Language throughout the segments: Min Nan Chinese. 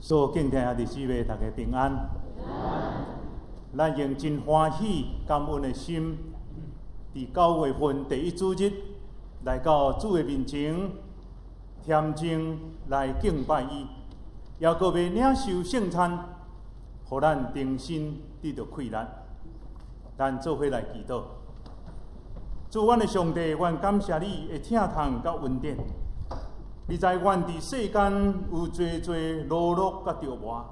所有敬天兄弟姊妹，大家平安。咱用真歡喜、感恩的心，佇9月份第一主日來到主的面前，恬靜來敬拜伊，也閣欲領受聖餐，予咱重新得著氣力。咱做伙來祈禱。主，阮的上帝，阮感謝你的疼痛佮恩典。你知阮佇世間有濟濟勞碌佮著磨，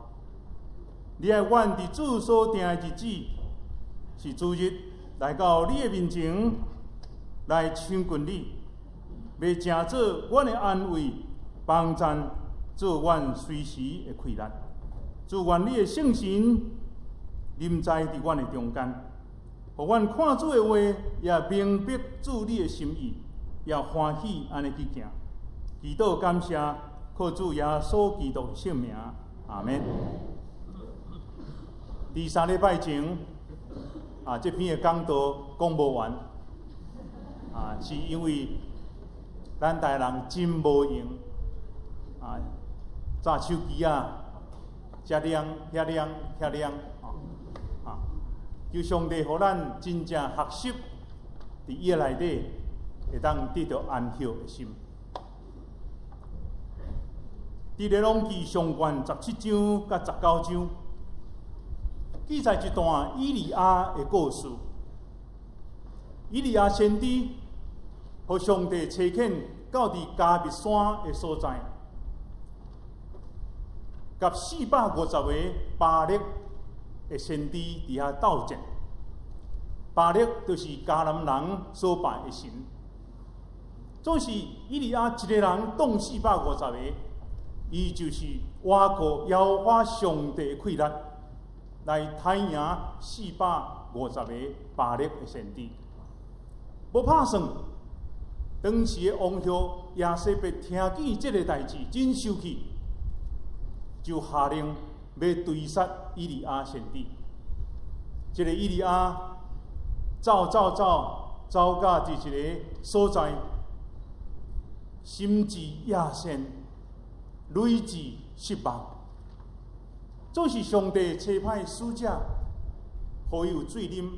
你愛阮佇主所定的日子是主日，來到你的面前來親近你，欲成做阮的安慰、幫贊，做阮隨時的氣力。主，願你的聖神臨在佇阮的中間，予阮看主的話，也明白主你的心意，也歡喜按呢去行。祈禱感謝，靠主耶穌基督的聖名，阿們。佇3禮拜前，這篇的講道講無完，是因為咱台人真無閒，紮手機啊，遮亮遐亮遐亮，求上帝予咱真正學習，佇伊內底會當得著安息的心。佇列王紀上卷17章佮19章，記載一段以利亞的故事。以利亞先知予上帝差遣到佇迦密山的所在，佮450個巴力的先知佇遐鬥戰。巴力就是迦南人所拜的神。總是以利亞一個人擋450個。伊就是倚靠耶和華上帝的氣力來刣贏450個巴力的先知。無拍算，當時的王后耶洗別聽見這个代誌，真生氣，就下令欲追殺以利亞先知。這个以利亞走走走，走到佇一个所在，心志野善，累志失望，總是上帝差派使者，予伊有水啉，予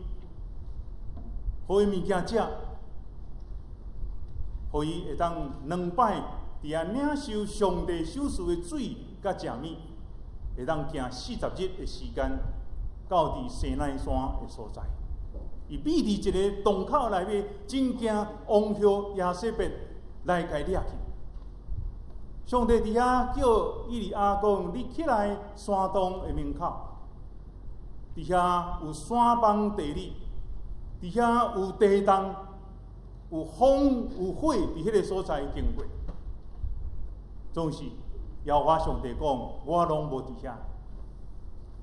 伊物件食，予伊會當兩擺佇遐領受上帝賞賜的水佮食物，會當行40日的時間，到佇西奈山的所在。伊覕佇一个洞口內面，真驚王后耶洗別來共伊掠去。上帝佇遐叫以利亞講：你起來山洞的門口，佇遐有山崩地裂，佇遐有地動，有風有火，佇彼个所在經過。總是耶和華上帝講：我攏無佇遐。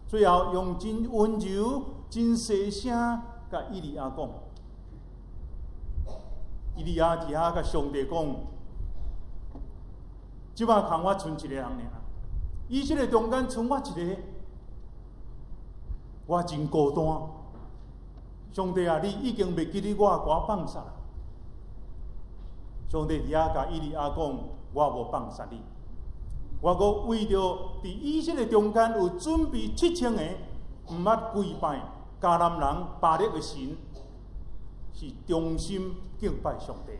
最後用真溫柔、真細聲，共以利亞講。以利亞佇遐共上帝講：這擺空我賰一个人爾，以色列中間賰我一个，我真孤單。上帝啊，你已經袂記得我，共我放殺。上帝佇遐共以利亞講：我無放殺你，我閣為著佇以色列中間有準備7000個毋捌跪拜迦南人巴力的神，是忠心敬拜上帝。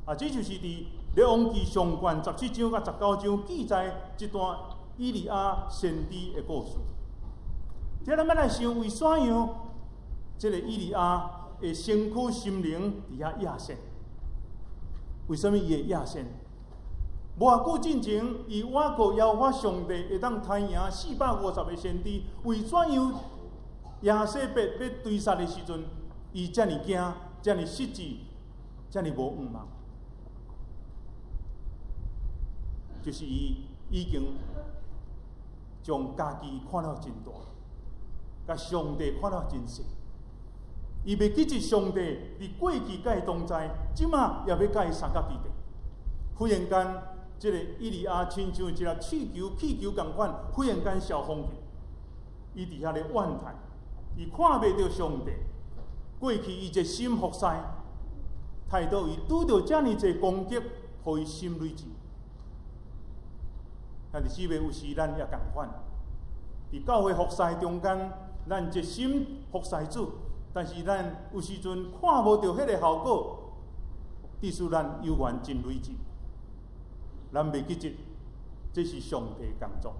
這就是佇列王紀上卷17章佮19章記載這段以利亞先知的故事。這咱欲來想為怎樣，這个以利亞的身軀心靈佇遐野善？為啥物伊會野善？無偌久進前，伊倚靠耶和華上帝會當刣贏450個先知，為怎樣耶洗別欲追殺的時陣，伊遮爾驚，遮爾失志，遮爾無向望？就是伊已經將家己看了真大，共上帝看了真細。伊袂記得上帝佇過去佮伊同在，這馬也欲共伊相佮對。忽然間，這个以利亞親像一粒氣球仝款，忽然間消風去。伊佇遐咧怨嘆，伊看袂著上帝。過去伊熱心服侍，態度伊拄著遮爾濟攻擊，予伊心累志。兄弟姊妹，有時咱也仝款，佇教會服侍中間，咱熱心服侍主，但是咱有時陣看無著彼个效果，致使咱猶原真累積。咱袂記得，這是上帝工作。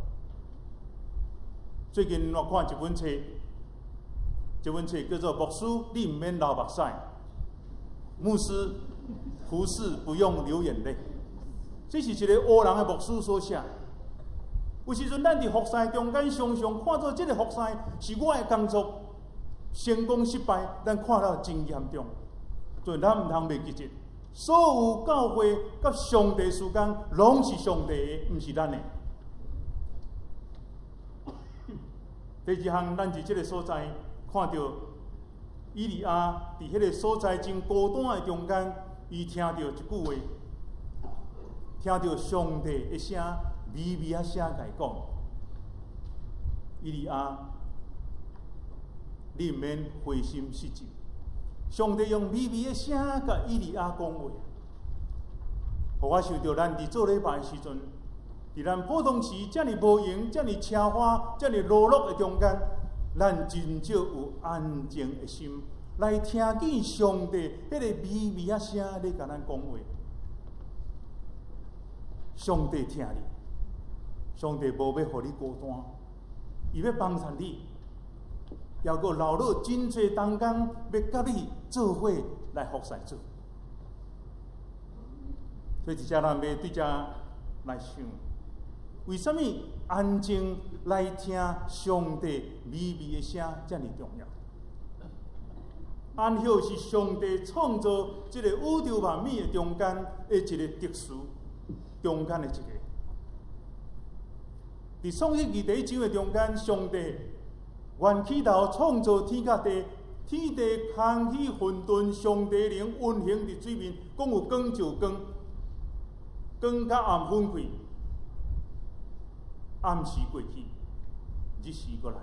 最近我看一本冊，這本冊叫做《牧師，你毋免流目屎》，牧師服侍不用流眼淚。這是一个黑人的牧師所寫。有時陣咱佇服侍中間，常常看做這个服侍是我的工作，成功失敗，咱看了真嚴重。所以咱毋通袂記得，所有教會佮上帝事工，攏是上帝的，毋是咱的。第二項，咱佇這个所在看著以利亞佇彼个所在真孤單的中間，伊聽著一句話，聽著上帝的聲，微微仔聲共伊講：以利亞，你毋免灰心失志。上帝用微微的聲共以利亞講話，予我想著咱佇做禮拜的時陣，佇咱普通時遮爾無閒、遮爾奢華、遮爾勞碌的中間，咱真少有安靜的心來聽見上帝彼个微微仔聲咧共咱講話。上帝疼你，上帝無欲予你孤單，伊欲幫助你，猶閣留落真濟同工欲佮你做伙來服侍主。所以，佇遮咱欲對遮來想，為啥物安靜來聽上帝微微的聲遮爾重要？安息是上帝創造這个宇宙萬物的中間的一个特殊中間的一个。佇創世記第一章的中間，上帝原起頭創造天佮地，天地空虛混沌，上帝靈運行佇水面，講有光就有光，光佮暗分開，暗時過去，日時閣來。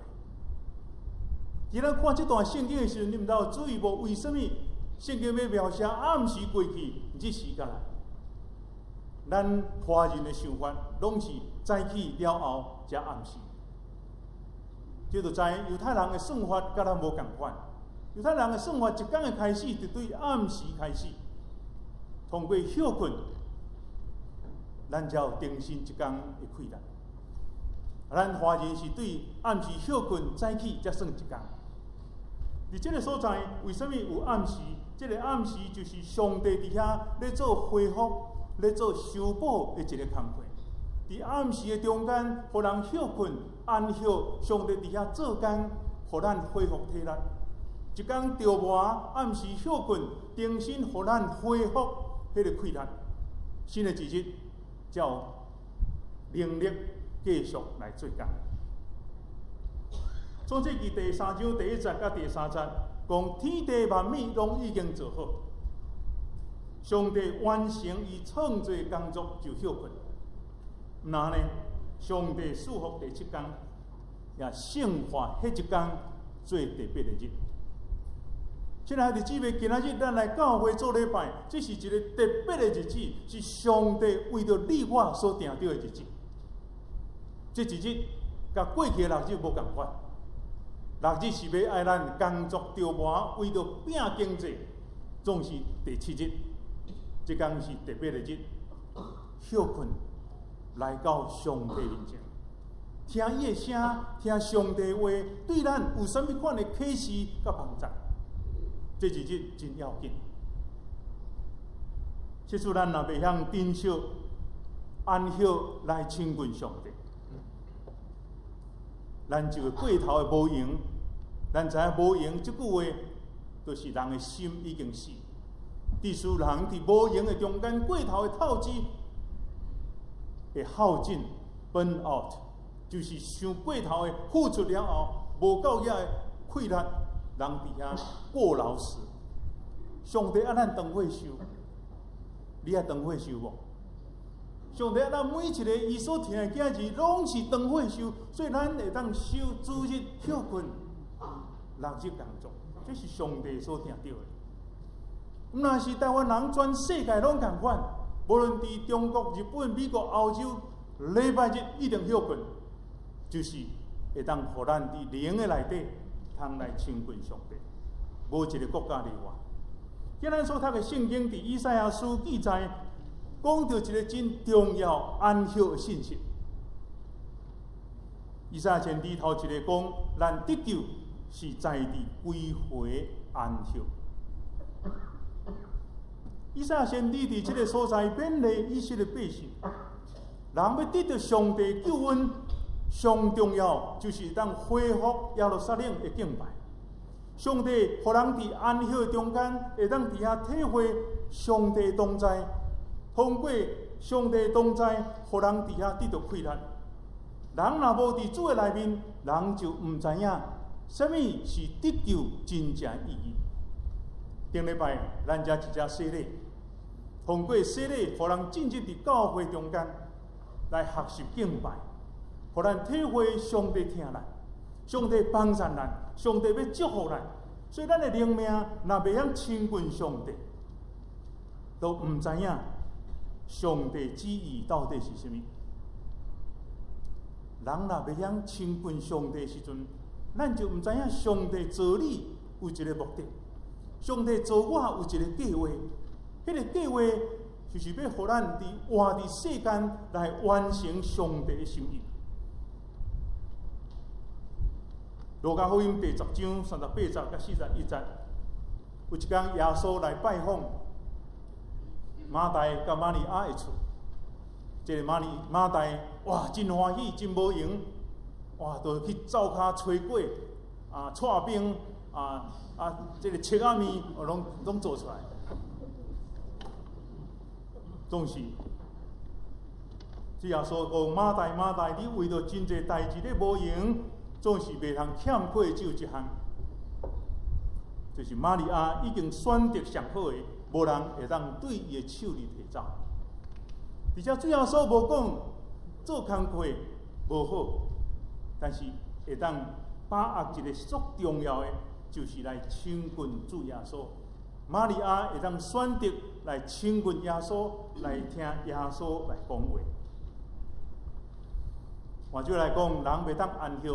佇咱看這段聖經的時陣，你毋知有注意無？為啥物聖經欲描寫暗時過去，日時閣來？咱華人的想法，攏是早起了後才暗時。這就知猶太人的算法佮咱無仝款。猶太人的算法，一工的開始就對暗時開始，通過歇睏，咱才有重新一工的氣力。咱華人是對暗時歇睏，早起才算一工。佇這个所在，為啥物有暗時？這个暗時就是上帝佇遐咧做恢復、咧做修補的一个工課。佇暗時的中間，予人歇睏、安息，上帝佇遐做工，予咱恢復體力。一工著磨，暗時歇睏，重新予咱恢復彼个氣力。新的一日，才有能力繼續來做工。創世記第三章第一節佮第三節，講天地萬物攏已經做好，上帝完成伊創造工作就歇睏。那呢？上帝賜福第七工，也聖化彼一工做特別的日。親愛的姊妹，今仔日咱來教會做禮拜，這是一个特別的日子，是上帝為著你我所定著的日子。這一日佮過去的六日無仝款，六日是欲愛咱工作著磨，為著拼經濟，總是第七日，這工是特別的日，歇睏來到上帝面前，聽伊的聲，聽上帝話，對咱有啥物款的啟示佮幫助？這一日真要緊。這次咱若袂曉珍惜安息來親近上帝，咱就會過頭的無閒。咱知影無閒這句話，就是人的心已經死。致使人佇無閒的中間過頭的透支，會耗盡 burn out，就是傷過頭的付出了後，無夠額的氣力，人佇遐過勞死。上帝愛咱當伙受，你愛當伙受無？上帝愛咱每一个伊所疼的囝兒，攏是當伙受，所以咱會當守主日歇睏，六日工作，這是上帝所定著的。毋但是台灣人，全世界攏仝款，無論佇中國、日本、美國、歐洲，禮拜日一定歇睏，就是會當予咱佇靈的內底通來親近上帝，無一個國家例外。今咱所讀的聖經佇以賽亞書記載，講著一個真重要安息的信息。以賽亞先知頭一个講，咱得救是在佇歸回安息。以賽亞先知佇這个所在勉勵以色列百姓，人欲得著上帝救恩，上重要就是當恢復耶路撒冷的敬拜。上帝予人佇安息中間，會當佇遐體會上帝同在，通過上帝同在，予人佇遐得著快樂。人若無佇主的內面，人就毋知影啥物是得救真正意義。頂禮拜咱才一隻洗禮，通過洗禮，予人進入佇教會中間來學習敬拜，予咱體會上帝疼咱，上帝幫助咱，上帝欲祝福咱。所以咱的靈命若袂曉親近上帝，都毋知影上帝旨意到底是啥物。人若袂曉親近上帝時陣，咱就毋知影上帝造你有一個目的，上帝造我有一個計劃，彼個計劃就是欲予咱佇活佇世間來完成上帝的心意。路加福音第十章38節佮41節，有一工耶穌來拜訪馬大佮瑪利亞的厝，這个瑪利馬大哇真歡喜，真無閒，哇，就去灶跤炊粿啊，搓冰啊啊，這个切仔麵，攏攏做出來。總是，主耶穌講馬大馬大，你為著真濟代誌咧無閒，總是袂通欠缺只有一項，就是瑪利亞已經選擇上好的，無人會當對伊的手裡提走。而且主耶穌無講做工課無好，但是會當把握一個足重要的，就是來親近主耶穌。瑪利亞會當選擇來親近耶穌，來聽耶穌來講話。換句來講，人袂當安息，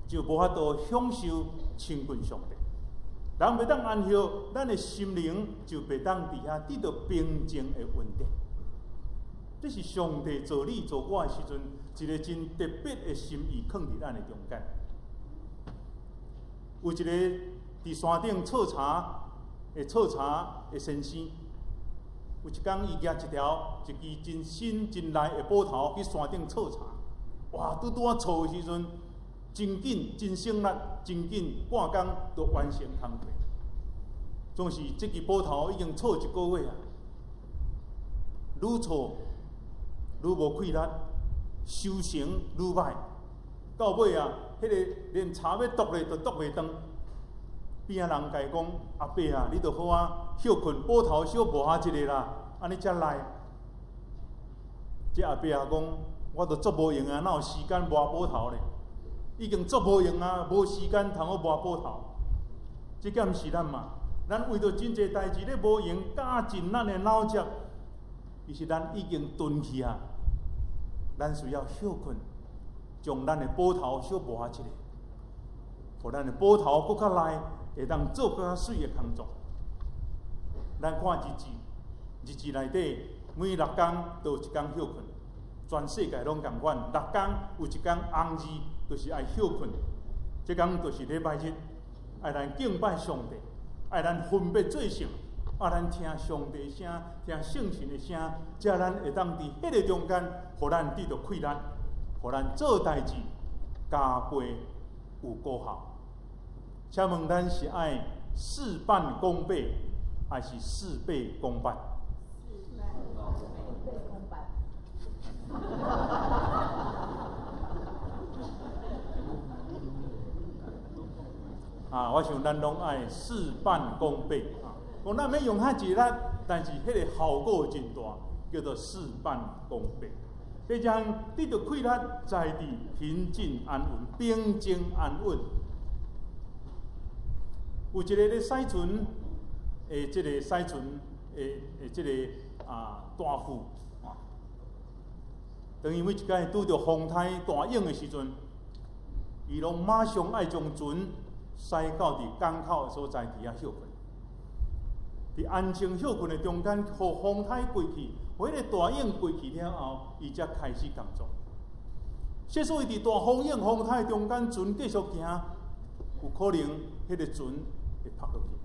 就無法度享受親近上帝。人袂當安息，咱的心靈就袂當佇遐得著平靜的穩定。這是上帝造你造我的時陣，一個真特別的心意，囥佇咱的中間。有一個佇山頂採茶的採茶的先生，有一工伊舉一條一支真新真利的斧頭去山頂採茶，哇！拄拄仔採的時陣，真緊真省力，真緊半工就完成工課。總是這支斧頭已經採一個月啊，愈採愈無氣力，收成愈歹，到尾啊，彼个連茶欲剁咧都剁袂斷。邊仔人共伊講：阿伯啊，你著好啊，歇睏斧頭小磨一下啦，按呢才利。這阿伯啊講：我都足無閒啊，哪有時間磨斧頭咧？已經足無閒啊，無時間通好磨斧頭。這敢毋是咱嘛？咱為著真濟代誌咧無閒，絞盡咱的腦汁，其實咱已經鈍去啊。咱需要歇睏，將咱的斧頭小磨一下，予咱的斧頭閣較利，會當做閣較媠的工作。咱看日誌，日誌內底每6工都有一工歇睏，全世界攏仝款，6工有一工紅字，就是愛歇睏。這工就是禮拜日，愛咱敬拜上帝，愛咱分別做聖，愛咱聽上帝聲，聽聖神的聲，才咱會當佇彼个中間，予咱得著快樂，予咱做代誌加倍有果效。請問咱是愛事半功倍，還是事倍功半？事倍功半。啊，我想咱攏愛事半功倍啊！講咱免用遐濟力，但是彼个效果真大，叫做事半功倍。第二項得著快樂，在佇平靜安穩、平靜安穩。有一個咧駛船的這個駛船的這個啊大副啊，當伊每一擺拄著風颱大湧的時陣，伊攏馬上愛將船駛到佇港口的所在，佇遐歇睏。佇安靜歇睏的中間，予風颱過去，予彼个大湧過去了後，伊才開始工作。假使伊佇大風湧風颱中間，船繼續行，有可能彼个船會覆落去。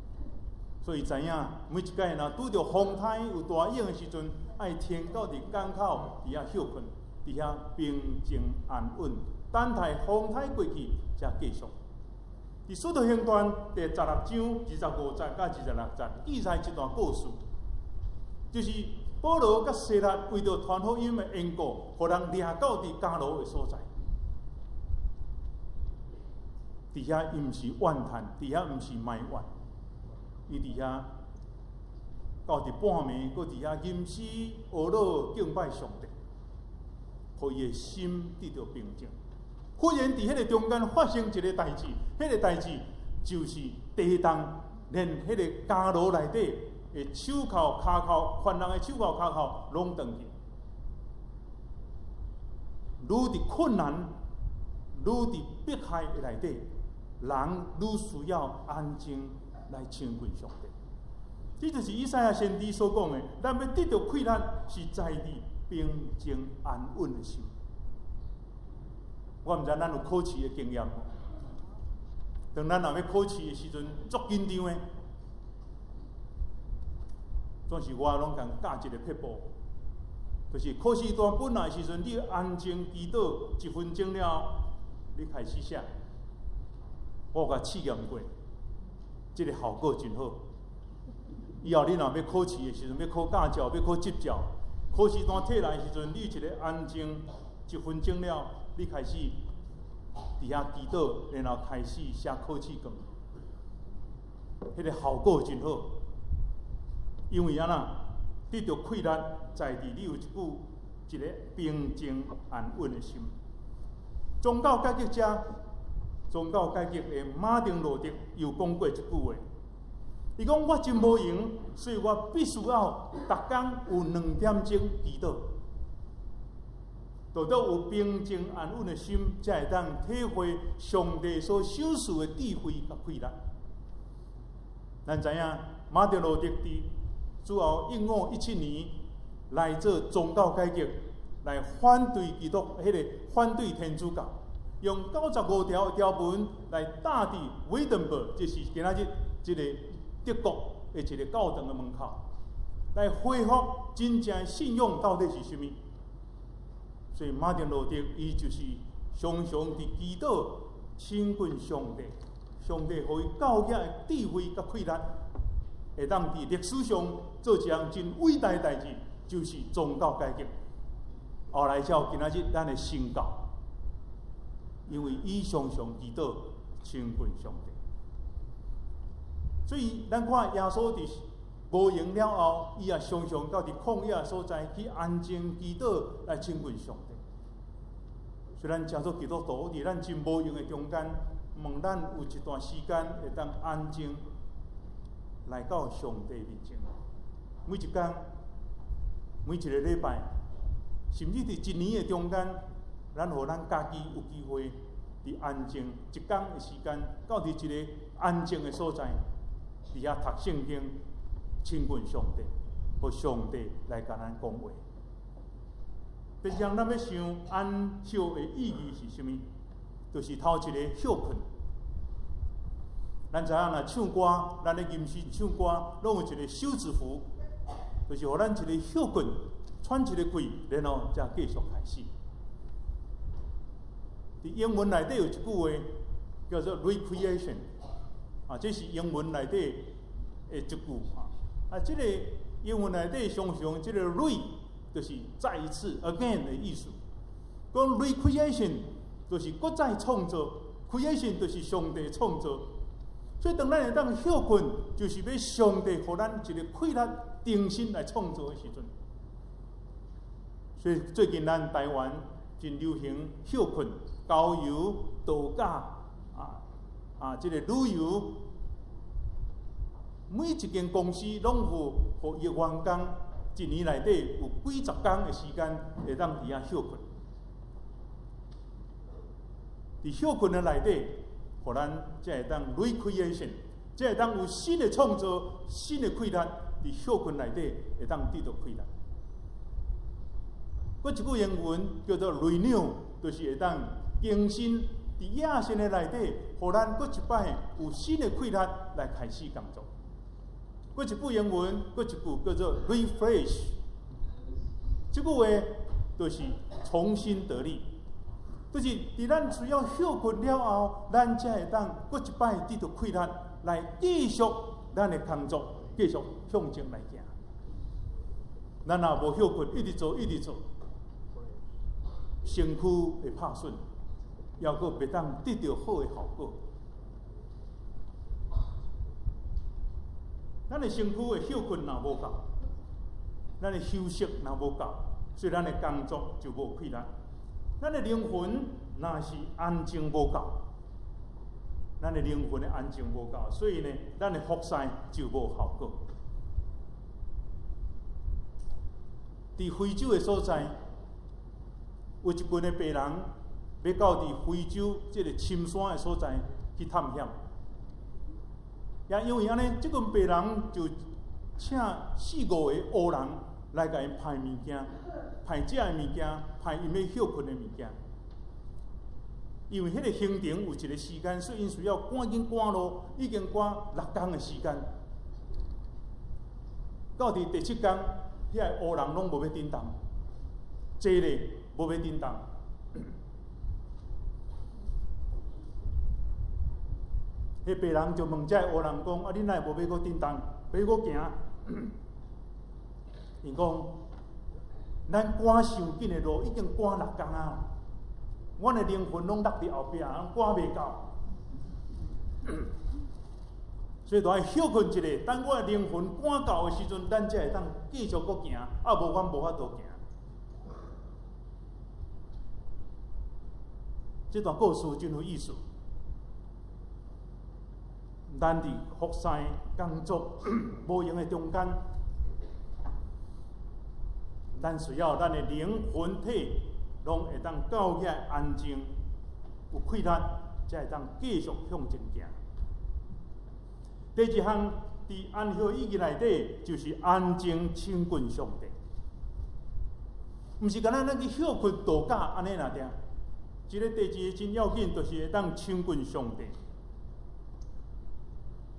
所以知影每一擺若拄著風颱有大湧的時陣，愛停到佇港口佇遐歇睏，佇遐平靜安穩，等待風颱過去，才繼續。佇《使徒行傳》第16章25節佮26節記載這段故事，就是保羅佮西拉為著傳福音的緣故，予人掠到佇監牢的所在。佇遐伊毋是怨嘆，佇遐毋是埋怨，伊佇遐到佇半暝，閣佇遐吟詩呵咾敬拜上帝，予伊的心得著平靜。忽然佇彼个中間發生一个代誌，彼个代誌就是地動，連彼个監牢內底的手銬、跤銬，犯人的手銬、跤銬攏斷去。愈佇困難、愈佇迫害的內底，人愈需要安靜來親近上帝。這就是以賽亞先知所講的：咱欲得著氣力，是在佇平靜安穩的心。我毋知咱有考試的經驗無？當咱若欲考試的時陣，足緊張的，總是我攏共教一個撇步，就是考試單本來的時陣，你安靜祈禱一分鐘了，你開始寫。我有共試驗過，這个效果真好。以後你若欲考試的時陣，欲考駕照，欲考執照，考試單提來的時陣，你一个安靜一分鐘了，你開始佇遐祈禱，然後開始寫考試卷，彼个效果真好。因為按怎得著氣力，在佇你有一句一个平靜安穩的心。宗教改革者、宗教改革的馬丁路德又講過一句話，伊講我真無閒，所以我必須要逐工有2點鐘祈禱。著愛有平靜安穩的心，才會當體會上帝所賞賜的智慧佮氣力。咱知影馬丁路德佇主後1517年來做宗教改革，來反對基督，彼个反對天主教，用95條條文來打佇威登堡，這是今仔日這个德國的一个教堂的門口，來恢復真正的信仰到底是啥物。所以馬丁路德伊就是常常佇祈禱親近上帝，上帝予伊教額的智慧佮氣力，會當佇歷史上做一項真偉大的代誌，就是宗教改革。後來才有今仔日咱的新教，因為伊常常祈禱親近上帝。所以咱看耶穌佇五營了後，伊也常常到佇曠野所在去安靜祈禱來親近上帝。雖然成做基督徒，佇咱真無閒的中間，望咱有一段時間會當安靜來到上帝面前。每一工、每一个禮拜，甚至佇一年的中間，咱予咱家己有機會佇安靜一工的時間，到佇一个安靜的所在，佇遐讀聖經，親近上帝，予上帝來共咱講話。第二項，咱欲想安息的意義是啥物？就是頭一个歇睏。咱知影若唱歌，咱咧吟詩唱歌，攏有一个休止符，就是予咱一个歇睏，喘一个氣，然後才繼續開始。佇英文內底有一句話叫做 recreation，啊，這是英文內底的一句啊。啊，這个英文內底常常這个 re 就是再一次 again 的意思。講 recreation 就是閣再創造，creation 就是上帝創造。所以當咱會當歇睏，就是欲上帝予咱一个氣力，重新來創造的時陣。所以最近咱台灣真流行歇睏、郊遊、度假啊啊，這个旅遊，每一間公司攏有予伊員工一年內底有幾十工的時間會當佇遐歇睏。佇歇睏的內底，予咱才會當 recreation，才會當有新的創造、新的氣力。佇歇睏內底會當得到氣力。閣一句英文叫做 renew，就是會當更新。佇野心的內底，予咱閣一擺有新的氣力來開始工作。閣一句英文，閣一句叫做 refresh，這句話就是重新得力，就是佇咱需要歇睏了後，咱才會當閣一擺得到氣力來繼續咱的工作，繼續向前來行。咱若無歇睏，一直做，一直做，身軀會拍損，猶閣袂當得著好的效果。咱的身軀的歇睏若無夠，咱的休息若無夠，所以咱的工作就無氣力。咱的靈魂若是安靜無夠，咱的靈魂的安靜無夠，所以呢，咱的服侍就無效果。佇非洲的所在，有一群的白人欲到佇非洲這个深山的所在去探險。也因為按呢，這群白人就請四五个烏人來共𪜶派物件、派食的物件、派𪜶欲歇睏的物件。因為彼个行程有一个時間，所以𪜶需要趕緊趕路，已經趕六工的時間。到佇第七工，遐个烏人攏無欲振動，坐咧無欲振動。彼白人就問這个烏人講：啊，恁哪會無欲閣振動，欲閣行？𪜶講：咱趕傷緊的路已經趕六工啊，阮的靈魂攏落佇後壁，攏趕袂到。所以著愛歇睏一下，等我的靈魂趕到的時陣，咱才會當繼續閣行。啊，無阮無法度行。這段故事真有意思。咱佇服侍工作無閒的中間，咱需要咱的靈魂體攏會當到遐安靜，有氣力，才會當繼續向前行。第二項，佇安息意義內底，就是安靜親近上帝，毋是干焦咱去歇睏度假按呢爾爾。這个第二个真要緊，就是會當親近上帝。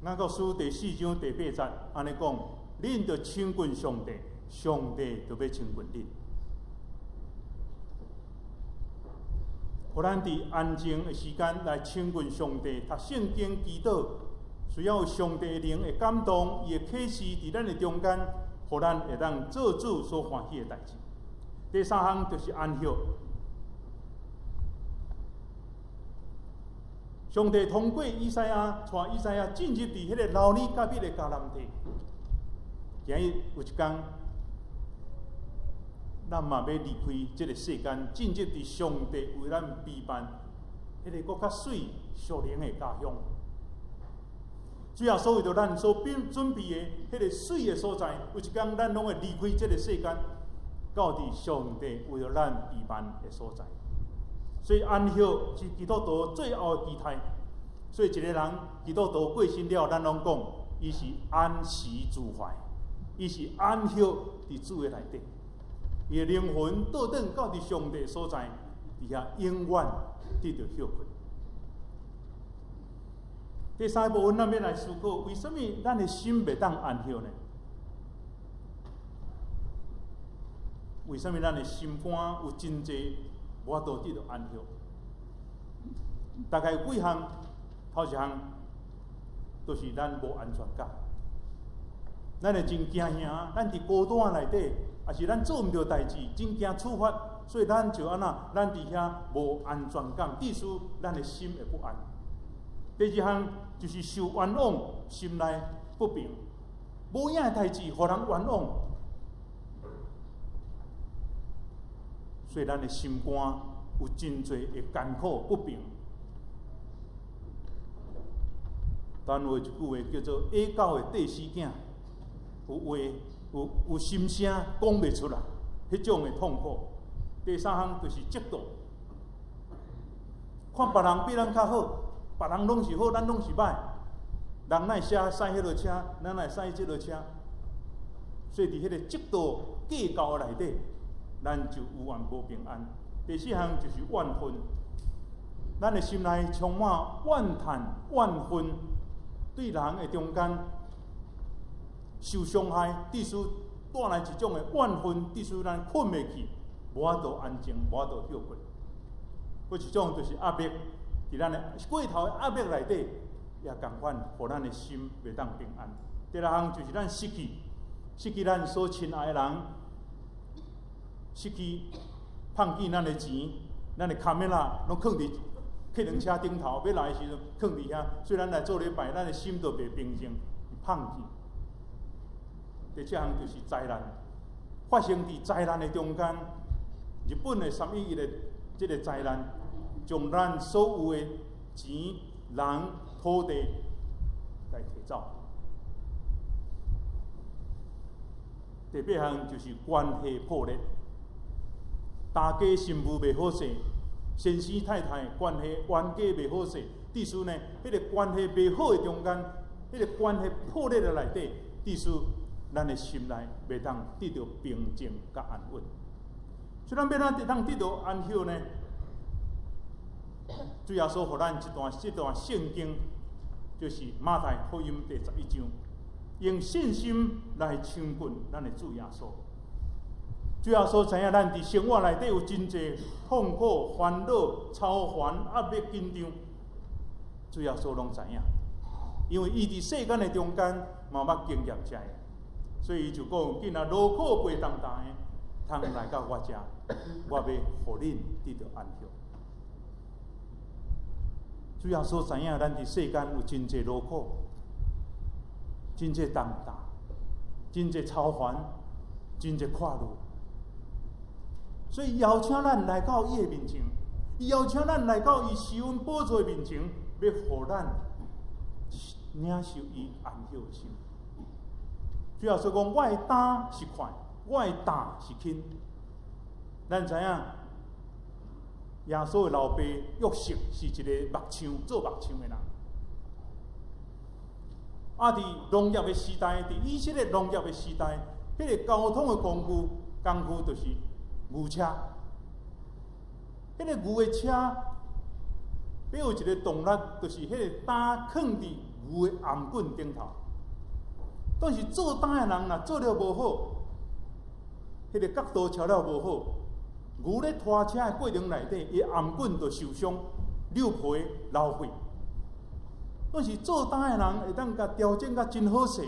雅各書第四章第八節按呢講：恁著親近上帝，上帝就欲親近恁。予咱佇安靜的時間來親近上帝，讀聖經祈禱，需要上帝的靈的感動，伊的啟示佇咱的中間，予咱會當做主所歡喜的代誌。第三項就是安息。上帝通過以賽亞，帶以賽亞進入佇彼个流奶佮蜜的迦南地。今日有一工，咱嘛欲離開這个世間，進入佇上帝為咱備辦彼个閣較媠屬靈的家鄉。主耶穌為著咱所準備的彼个媠的所在，有一工咱攏會離開這个世間，到佇上帝為著咱備辦的所在。所以安息是基督徒最後的期待。所以一個人基督徒過身了，咱攏講，伊是安息主懷，伊是安息佇主的內底，伊的靈魂倒轉到佇上帝所在，佇遐永遠得著歇睏。第三部分，咱欲來思考，為啥物咱的心袂當安息呢？為啥物咱的心肝有真濟無法度得著安息？大概有幾項，頭一項，就是咱無安全感，咱會真驚嚇，咱佇孤單內底，抑是咱做毋著代誌，真驚處罰，所以咱就按怎，咱佇遐無安全感，致使咱的心會不安。第二項就是受冤枉，心內不平，無影的代誌，予人冤枉，所以咱的心肝有真濟的艱苦不平。但有一句話叫做“野狗會綴死囝”，有話有有心聲講袂出來，彼種的痛苦。第三項就是嫉妒，看別人比咱較好，別人攏是好，咱攏是歹。人哪會駛彼落車，咱哪會駛這落車？所以佇彼個嫉妒計較內底，咱就有緣無平安。第四項就是怨恨，咱的心內充滿怨嘆、怨恨，對人的中間受傷害，致使帶來一種的怨恨，致使咱睏袂去，無法度安靜，無法度歇睏。閣一種就是壓迫，佇咱的過頭的壓迫內底，也仝款，予咱的心袂當平安。第六項就是咱失去，失去咱所親愛的人，失去放棄咱的錢，咱的卡面啦，攏囥佇客輪車頂頭，欲來的時陣囥佇遐。雖然來做禮拜，咱的心都袂平靜，放棄。第七項就是災難，發生佇災難的中間，日本的3.11的這个災難，將咱所有的錢、人、土地來提走。第八項就是關係破裂，大家媳婦袂好勢，先生太太關係冤家袂好勢，致使呢，彼个關係袂好的中間，彼个關係破裂的內底，致使咱的心內袂當得到平靜佮安穩。所以咱欲按怎會當得到安息呢？主耶穌予咱一段這段聖經，就是馬太福音第11章，用信心來親近咱的主耶穌。主耶穌知影咱佇生活內底有真濟痛苦、煩惱、操煩、壓力、緊張，主耶穌攏知影，因為伊佇世間的中間嘛捌經驗這个，所以伊就講：囝仔勞苦背重擔的，通來到我遮，我欲予恁得著安息。主耶穌知影咱佇世間有真濟勞苦、真濟重擔、真濟操煩、真濟苦惱，所以邀請咱來到伊的面前，伊邀請咱來到伊施恩寶座的面前，欲予咱領受伊安息的心。主耶穌講：我的擔是快，我的擔是輕。咱知影，耶穌的老爸約瑟是一个木匠，做木匠的人。啊，佇農業的時代，佇以色列農業的時代，彼个交通的工具，工具就是牛車。彼个牛的車，欲有一个動力，就是彼个擔囥佇牛的頷頸頂頭。但是做擔的人若做了無好，彼个角度調了無好，牛咧拖車的過程內底，伊頷頸就受傷、扭皮、流血。但是做擔的人會當共調整甲真好勢，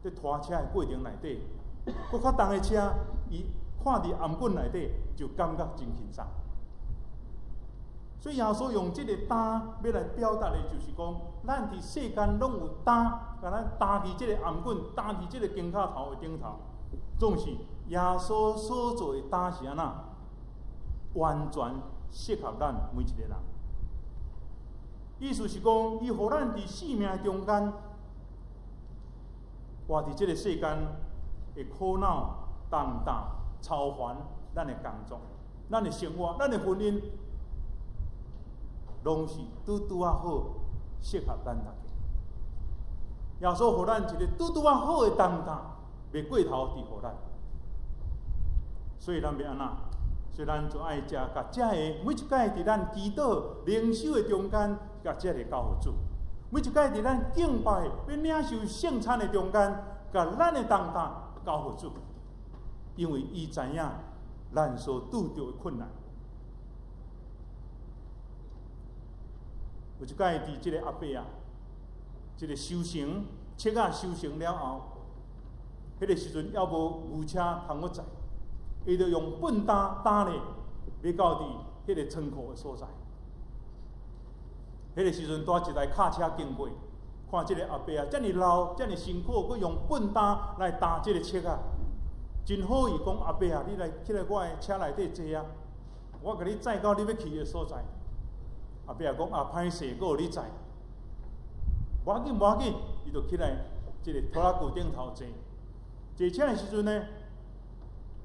佇拖車的過程內底，閣較重的車，伊看佇頷頸內底就感覺真輕鬆。所以耶穌用這个擔欲來表達的，就是講，咱佇世間攏有擔，共咱擔佇這个頷頸，擔佇這个肩胛頭的頂頭，總是耶穌所做的擔是按怎，完全適合咱每一個人。意思是講，伊予咱佇生命的中間，活佇這个世間的苦惱、重擔、操煩，咱的工作、咱的生活、咱的婚姻，攏是拄拄仔好適合咱大家。耶穌予咱一个拄拄仔好的重擔，袂過頭佇予咱。所以咱欲按怎？所以咱就愛食，共這个每一擺佇咱祈禱靈修的中間，共這个交予主；每一擺佇咱敬拜欲領受聖餐的中間，共咱的重擔交予主。因為伊知影咱所拄著的困難。有一擺佇這个阿伯啊，這个修成，車仔修成了後，彼个時陣猶無牛車通閣載。伊就用畚擔擔咧，欲到佇彼个倉庫的所在。彼个時陣，拄一台卡車經過，看這个阿伯啊，遮爾老，遮爾辛苦，閣用畚擔來擔這个車仔，真好意講阿伯啊，你來起來我的車內底坐啊，我共你載到你欲去的所在。阿伯啊講啊，歹勢，閣予你載，無要緊，無要緊，伊就起來這个拖拉機頂頭坐。坐車的時陣呢，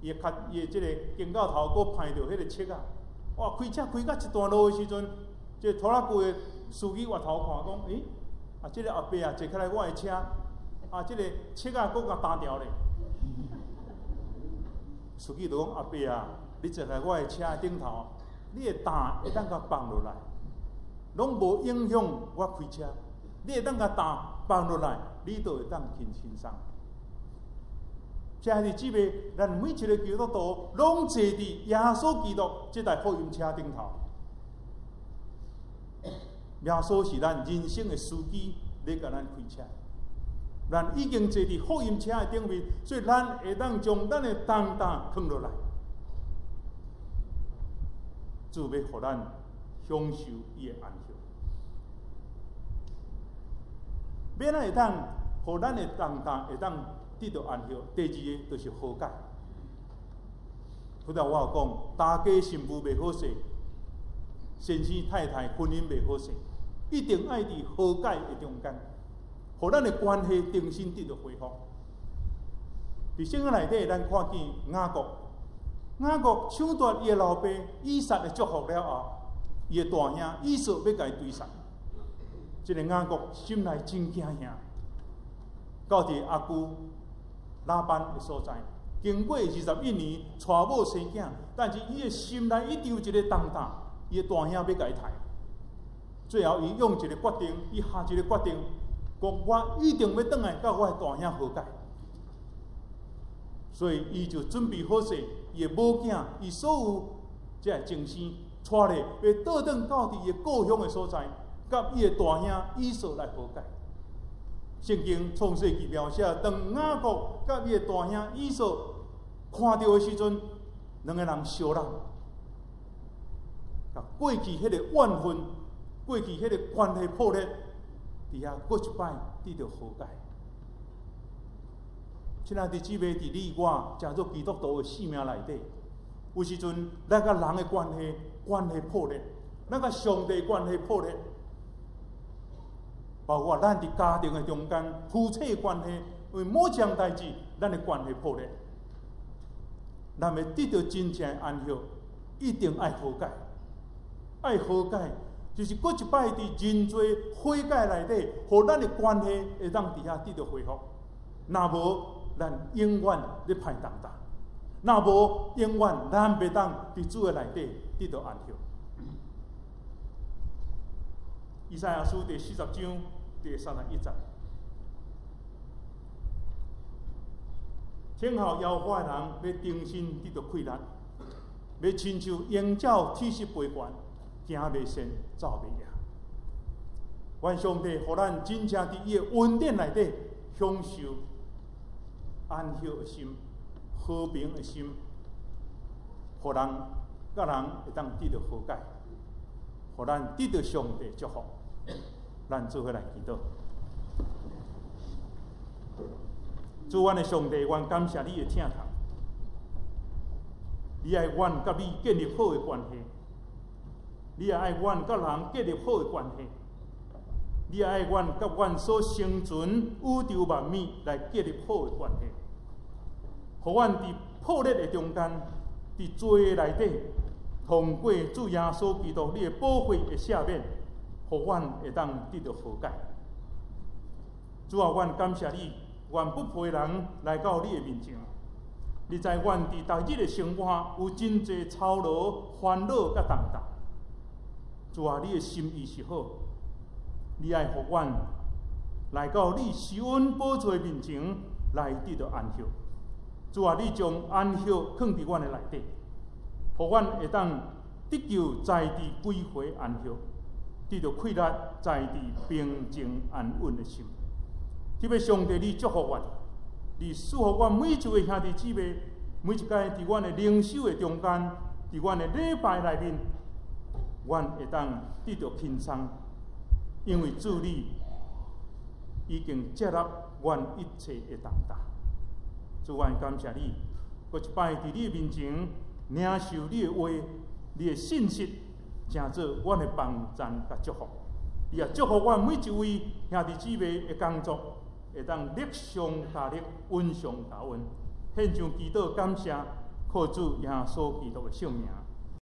伊的跤，伊的這个肩胛頭閣攀著彼个車仔，哇，開車開到一段路的時陣，這個拖拉機的司機回頭看講：欸，啊，這個阿伯啊，坐起來我的車，啊，這個車仔閣共擔牢咧。司機就講：阿伯啊，你坐佇我的車頂頭，你的擔會當共放落來，攏無影響我開車。你會當共擔放落來，你就會當輕輕鬆。親愛的姊妹，咱每一個基督徒攏坐佇耶穌基督這台福音車頂頭。耶穌是咱人生的司機，咧共咱開車。咱已經坐佇福音車的頂面，所以咱會當將咱的重擔囥落來。主欲予咱享受伊的安息。欲按怎會當予咱的重擔會當得到安息？第二个就是和解。拄才我有講，大家新婦袂好勢，先生太太婚姻袂好勢，一定愛佇和解的中間，予咱的關係重新得到恢復。佇聖經內底，咱看見雅各，雅各搶奪伊的老爸以撒的祝福了後，伊的大兄以掃欲共伊追殺，這个雅各心內真驚嚇，到佇阿舅拉班的所在，經過21年，娶某生囝，但是伊的心內一直有一个重擔，伊的大兄欲共伊刣。最後，伊用一个決定，伊下一个決定，講我一定欲轉來佮我的大兄和解。所以，伊就準備好勢，伊的某囝，伊所有這个親生，帶咧，欲倒轉到佇伊的故鄉的所在，佮伊的大兄以掃來和解。聖經創世記描寫，當雅各佮伊的大兄以掃看著的時陣，兩个人相挵，共過去彼個怨恨，過去彼個關係破裂，佇遐閣一擺得著和解。親愛的姊妹，佇你我成做基督徒的生命內底，有時陣咱佮人的關係關係破裂，咱佮上帝關係破裂，包括咱佇家庭的中間、夫妻關係，因為某項代誌，咱的關係破裂，咱欲得著真正的安息，一定愛和解，愛和解，就是閣一擺佇認罪悔改內底，予咱的關係會當佇遐得著恢復。若無，咱永遠咧歹重擔；若無，永遠咱袂當佇主的內底得著安息。以賽亞書第40章第31節：聽候耶和華的人欲重新得著氣力，欲親像鷹鳥體勢飛懸，行袂跣，走袂徛。願上帝予咱真正佇伊的恩典內底享受安息的心、和平的心，予人佮人會當得著和解，予咱得著上帝祝福。咱做伙來祈禱。主，阮的上帝，阮感謝你的疼痛。你愛阮佮你建立好的關係，你也愛阮佮人建立好的關係，你也愛阮佮阮所生存宇宙萬物來建立好的關係，予阮佇破裂的中間，佇罪的內底，通過主耶穌基督你的寶血的赦免，予阮會當得著和解。主啊，阮感謝你，阮不配人來到你的面前。你知阮佇逐日的生活有真濟操勞、煩惱佮重擔。主啊，你的心意是好，你愛予阮來到你施恩寶座面前來得著安息。主啊，你將安息囥佇阮的內底，予阮會當得救在佇歸回安息，得著氣力在佇平靜安穩的心。特別上帝，你祝福阮，你賜予阮每一位兄弟姊妹，每一擺佇阮的靈修的中間，佇阮的禮拜內面，阮會當得著輕鬆，因為主你已經接納阮一切的重擔。主，阮感謝你，閣一擺佇你面前領受你的話、你的信息，成做阮的幫贊佮祝福。你也祝福阮每一位兄弟姊妹的工作，會當力上加力，恩上加恩。獻上祈禱感謝，靠主耶穌基督的聖名。